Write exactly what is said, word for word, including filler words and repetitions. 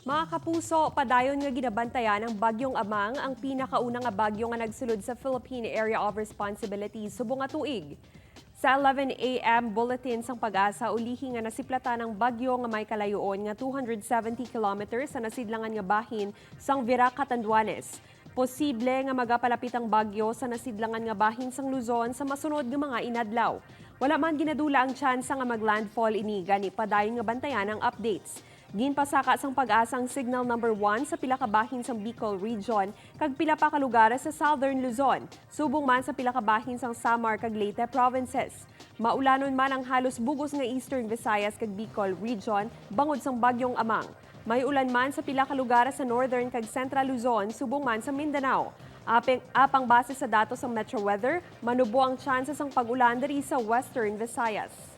Mga kapuso, padayon nga ginabantayan ang Bagyong Amang, ang pinakauna nga bagyo nga nagsulod sa Philippine Area of Responsibility subong nga tuig. Sa eleven A M bulletin sang PAGASA, ulihi nga nasiplatan ang bagyo nga may kalayuon nga two hundred seventy kilometers sa nasidlangan nga bahin sang Virac, Catanduanes. Posible nga magapalapit ang bagyo sa nasidlangan nga bahin sang Luzon sa masunod nga mga inadlaw. Wala man ginadula ang tsansa nga mag-landfall ini, gani padayon nga bantayan ang updates. Ginpasaka sang PAGASA ang signal number one sa pila ka bahin sang Bicol Region kag pila pa ka lugar sa Southern Luzon, subong man sa pila ka bahin sang Samar kag Leyte provinces. Maulanon man ang halos bug-os nga Eastern Visayas kag Bicol Region bangod sang Bagyong Amang. May ulan man sa pila ka lugar sa Northern kag Central Luzon, subong man sa Mindanao. Apeng, apang base sa datos sang Metro Weather, manubo ang tsansa sang pag-ulan diri sa Western Visayas.